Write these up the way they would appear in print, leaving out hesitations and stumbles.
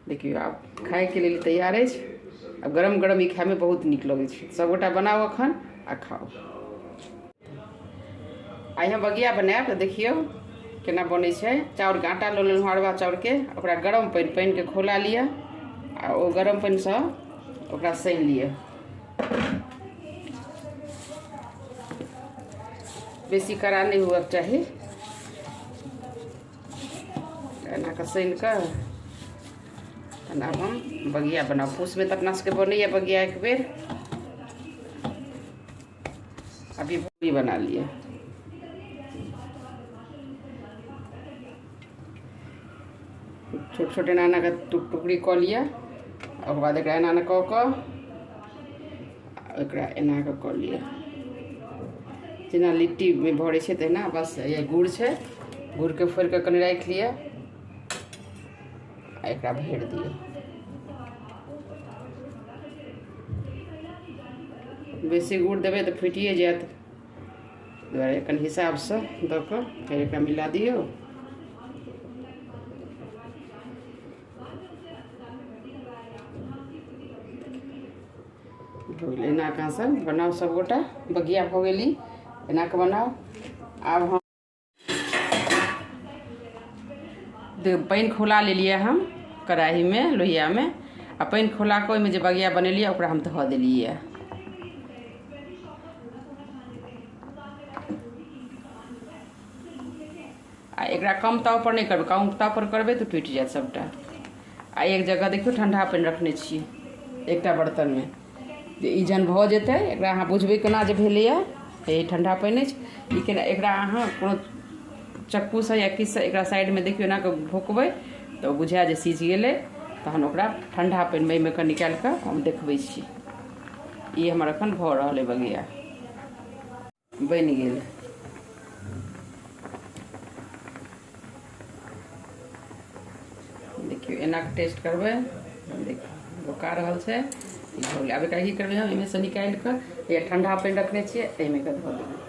देखियौ आब खायके लेल तैयार अछि। आब गरम गरम ई खायमे बहुत नीक लगै छै। सबगोटा बनाउ अखन आ खाउ। आइ हम बगिया बनायब, तऽ देखियौ केना बनै छै। चाउरके आटा लऽ लेलहुँ, अरबा चाउरके, ओकरा गरम पानिके खौला लिअ आ ओ गरम पानिसँ ओकरा सानि लिअ। बेसी कड़ा नहि हुअके चाही। एना कऽ सानि कऽ तहन आब हम बगिया बनाउ। पूसमे तऽ अपना सबके बनैया बगिया एक बेर। अभी पूरी बना लिअ। छोट छोट एना एना कऽ टुकड़ी कऽ लिअ। ओकर बाद एकरा एना एना कऽ कऽ एकरा एना कऽ कऽ लिअ, जेना लिट्टीमे भरै छै तहिना। बस ये गुड़ छै, गुड़के फोड़ि कऽ कनि राखि लिअ आ एकरा भरि दियौ। बेसी गुड़ देबै तऽ फुटिए जायत, दुआरे कनि हिसाबसँ दऽ कऽ फेर एकरा मिला दियौ। भऽ गेलै। एना कऽ अहाँसभ बनाउ सभगोटा। बगिया भऽ गेली, एना कऽ बनाउ। आब हम पानि खौला लेलियै हम कड़ाहीमे, लोहियामे, आ पानि खौला कऽ ओहिमे जे बगिया बनेलियै ओकरा हम धऽ देलियै। आ एकरा कम ताव पर नहि करबै, कम ताव पर करबै तऽ टूटि जायत सबटा। आ एक जगह देखियौ ठंडा पानि रखने छियै एकटा बर्तनमे, जे ई जहन भऽ जेतै एकरा अहाँ बुझबै केना जे भेलैए। हे ठंडा पानि अछि ई, केना एकरा अहाँ कोनो चक्कूसँ या किछुसँ एकरा साइडमे देखियौ एना कऽ भोकबै तऽ बुझाय जे सिझ गेलै। तहन ओकरा ठंडा पानिमे एहिमे कऽ निकालि कऽ हम देखबै छी। ई हमर एखन भऽ रहल अइ, बगिया बनि गेल। देखियौ एना कऽ टेस्ट करबै, देखियौ भोका रहल छै। ई भऽ गेलै। आब एकरा की करबै हम, एहिमे सँ निकालि कऽ या ठंडा पानि रखने छियै एहिमे कऽ धऽ देबै।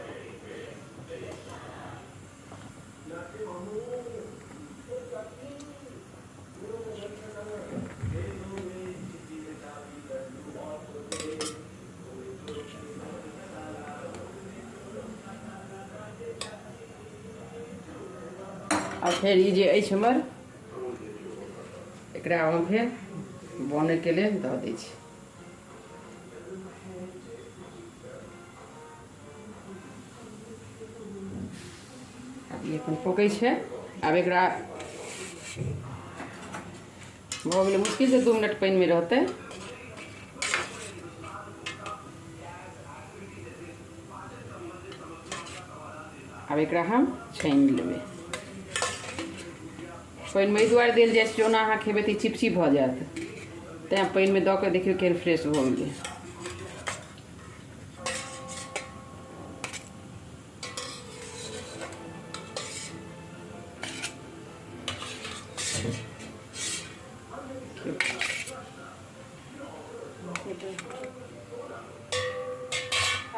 आ फेर ई जे अछि हमर, एकरा हम फेर बनैके लेल दऽ दै छी। आब ई अपन पकै छै। आब एकरा भऽ गेलै, मुश्किलसँ 2 मिनट पानिमे रहतै। आब एकरा हम छानि लेबै। पानिमे एहि दुआरे देल जाइ छै, ओना अहाँ खेबै तऽ चिपचिप भऽ जायत, तैँ पानिमे दऽ कऽ देखियौ केहन फ्रेश भऽ गेलै।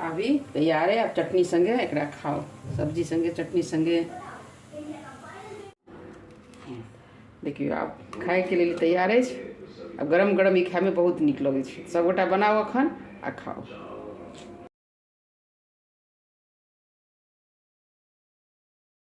अभी तैयार है। अब चटनी संगे एकरा खाओ, सब्जी संगे, चटनी संगे। देखियौ आब खायके लेल तैयार अछि। आब गरम गरम ई खायमे बहुत नीक लगै छै। सबगोटा बनाउ अखन आ खाउ।